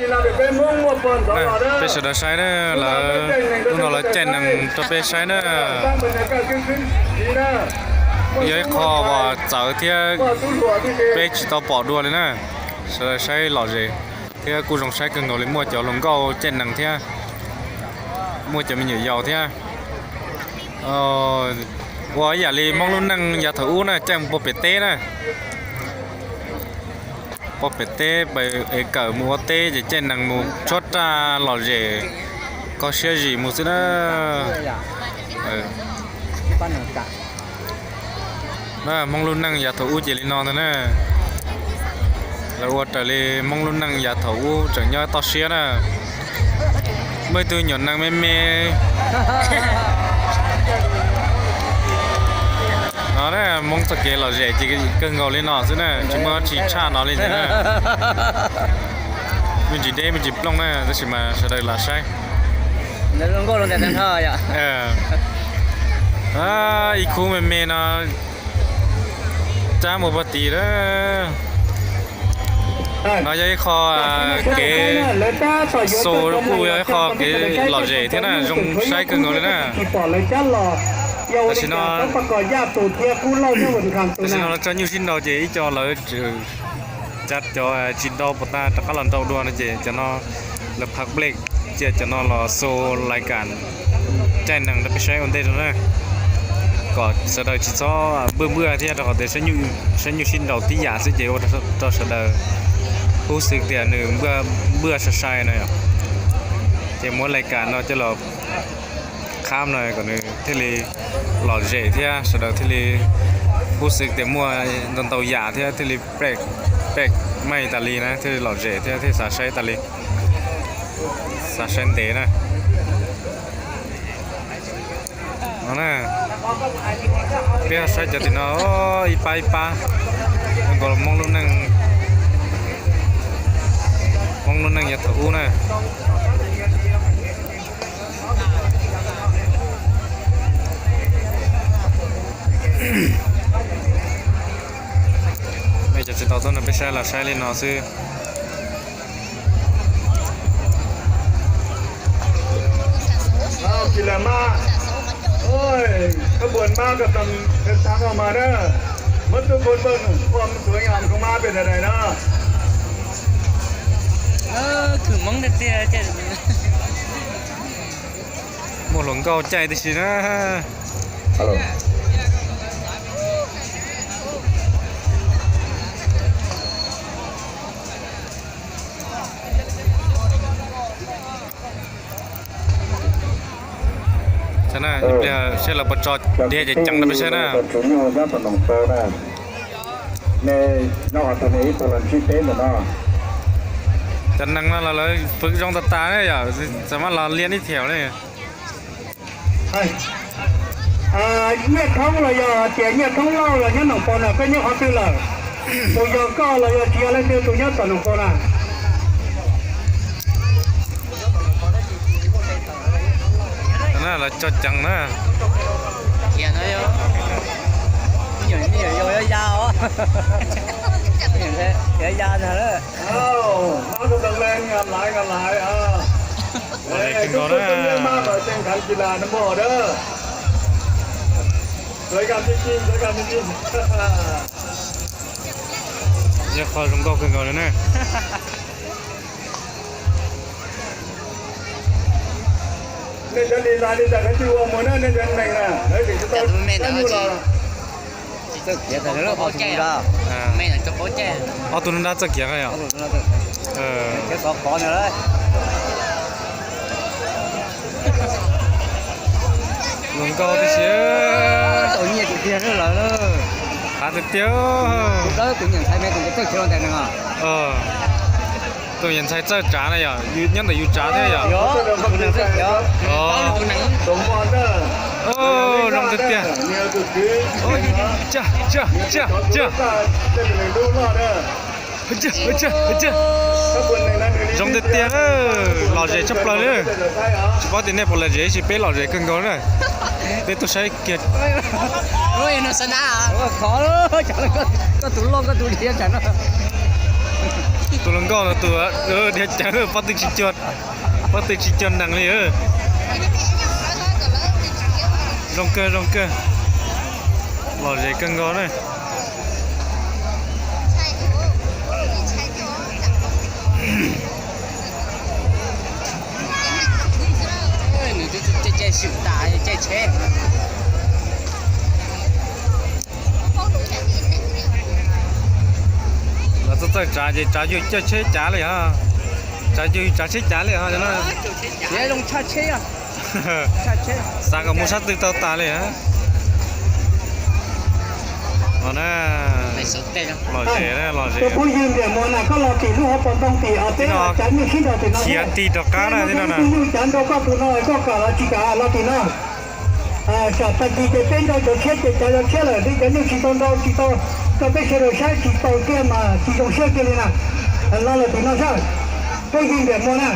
Peb sawv daws saib na, lawv hnub no lawv caij nees rau peb saib na. Yog ib qho uas txawv thiab peb tsis tau pom dua li na. Sawv daws saib lom zem thiab kuj zoo saib kawg nkaus li, muaj cov hluas nkauj caij nees thiab muaj cov me nyuam yaus thiab. Ua ib yam li Hmoob lub neej yav thaum ub na, caij mus puag pem teb na. Puag pem teb es kawm mus ua teb ces caij nees mus tshuab raj lom zem, kho siab zim mus xwb na. Hmoob lub neej yav thaum ub ces li no ntag na. Lawv ua raws li Hmoob lub neej yav thaum ub tseem nyob toj siab na. Muaj ib tug nyuam nees me me no na, Hmoob txoj kev lom zem ces kawg nkaus li no xwb na, tsis muaj dab tsi tshaj no li ntag na. Me ntsis deb me ntsis plooj na, tab sis mas sawv daws lam saib. Ib khub me me no cab mus puag tid lawm. No yog ib qho kev xu kuj yog ib qho kev lom zem thiab na, zoo saib kawg nkaus li na. Tam sim no, tam sim no lawv tso nyuj sib nraus ces ib co lawv tseem cav cov tsis nraus puas tag rov qab los nraus dua no ces cov no lawv phav blek cia cov no los xu lais kam caij nees rau peb saib ua ntej rau na, kom sawv daws tsis txhob npwj npwj thiab rau qhov tias saib nyuj sib nraus tib yam xwb ces ua rau sawv daws hub xwm tias nws npwj sai sai na yom. Ces muab lais kam no coj los khab no kom nws thiaj li lom zem thiab sawv daws thiaj li hub xwm tias muaj ntau ntau yam thiab thiaj li pem maj tas li na, thiaj li lom zem thiab thiaj xav saib tas li, xav saib ntev na. No na, peb saib cov tim no ib pab ib pab, nkaus Hmoob lub neej, Hmoob lub neej yav thaum ub na. Mej cov tsis tau tuaj no peb saib los saib li no xwb. Muaj hluas nkauj caij tib si na. Saib lawv puas tso diav ceev ceev rau peb saib na. Cov nees no los lawv fwv zoo tas tas yom, txawm maj los liab ib thiam li. Nyiaj Thoob los yog tias Nyiaj Thoob Lauj los nyob Noom Pov na, koj nyob qhov twg lawm? Tus yog koj los yog tsis yog leej twg tus nyob tom Noom Pov na? Lawv cog ceev na. Yog qhov zoo nkauj kawg nkaus li na. Nej cov li lais li cas koj tsis ua mus na, nej cov neeg na, lawv tseem tsis tau. Ob tug nruab nrab txawj kiav yom. Zoo nkauj tib si. Qav tiag tiag. Tus niam ntxhais txawj tsav na yom, nyob ntawm yus tsav thiab yom. Zoo tiag tiag. Zoo tiag tiag, lom zem tshaj plaws li. Tsis paub tias nej puas lom zem, tab sis peb lom zem kawg nkaus na. Peb tuaj saib kiag. Koj tus loj koj tus liab tsam no. Tus hluas nkauj no tus diav cawv pob tw tsis cuag, pob tw tsis cuag nees li. Zoo kawg zoo kawg, lom zem kawg nkaus na. Nws caij caij swm tas caij tsheb. Los txawj txawj tsav ces tsav yug caij tsheb cav li os. Tsav yug tsav tsheb cav li os. Tsheb zoo tshaj tsheb. Xav kom mus sab twg tau tas li. Los na, lom zem lom zem. Tus phooj ywg Npiam Muas na, koj los tim lub hauv paus ntoo tim os, peb cav nyuj sib nraus tim no. Khiav tig rov qab na, ib tug nyuj cav nrau koj tus no, koj kam los tsis kam los tim no. Tsam tag kis ces peb nrau cov tshiab ces cav cov tshiab lawm, cav nyuj tsis tau nrau tsis tau rau peb sawv daws saib tsis tau kiag mas tsis zoo siab kiag li na. Los lawm tim no saib, phooj ywg Npiam Muas na.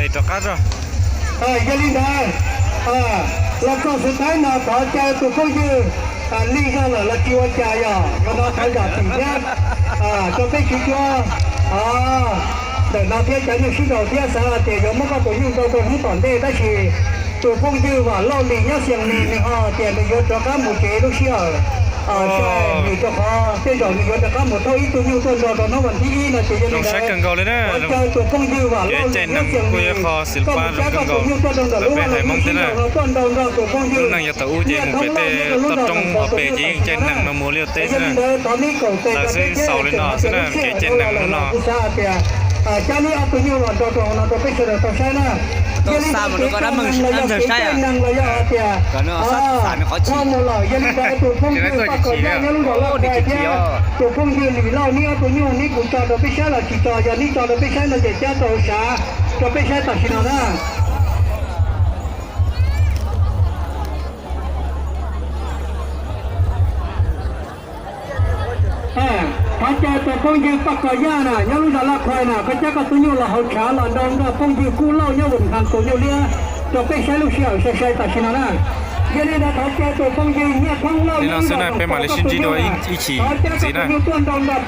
Yog li ntawd, los txog xwm thaib no thov caw tus phooj ywg lig zog lawm los tsis ua cas, yog qhov no thov zam txim thiab rau peb sawv daws. Ntawm no thiab cov nyuj sib nraus thiab xav hais tias yuav muab koj tus nyuj nrau rau hnub tom ntej, tab sis tus phooj ywg Vam Lauj Lis nyob Xias Mis nws ho tias nws yuav rov qab mus tsev lub sij hawm, nws rau qhov tej zaum nws yuav rov qab mus thauj ib tug nyuj tuaj nrau rau hnub vas thib ib no ces yog li ntawd, tus phooj ywg Vam Lauj Lis nyob Xias Mis, koj mus cab koj tus nyuj tuaj rau ntawm lub vaj loog nyuj sib nraus no tuaj nrau nrog tus phooj ywg. Hnub tom ub ces mus pem tej toj roob hauv pes ces yeej caij nees no mus li tej xwb na. Lawv xwb xaus li no xwb na, kev caij nees hnub no. Cab li ob tug nyuj los nrau rau hauv no rau peb sawv daws tau saib na. Yog li ntawd kev caij nees los yog kev caij nees los yog hais tias, mus lawm, yog li ntawd tus phooj ywg Paj Kaum Yaj nyob lub zos Lauj Khuai thiab tus phooj ywg Lis Lauj, neb ob tug nyuj neb puas tso rau peb saib los tsis tso, yog neb tso rau peb saib no ces cab rau hauv sav rau peb saib tam sim no na. Thov caw tus phooj ywg Paj Kaum Yaj na, nyob lub zos Lauj Khuai na, koj cab koj tus nyuj los hauv tshav los nrau nrog phooj ywg Kub Lauj nyob Vus Nkhas tus nyuj liab rau peb saib lub sij hawm sai sai tam sim no na. Yog li ntawd thov caw tus phooj ywg Nyiaj Thoob Lauj nyob lub zos Toom Tau koj tus nyuj na, thov cab koj tus nyuj tuaj nrau nrog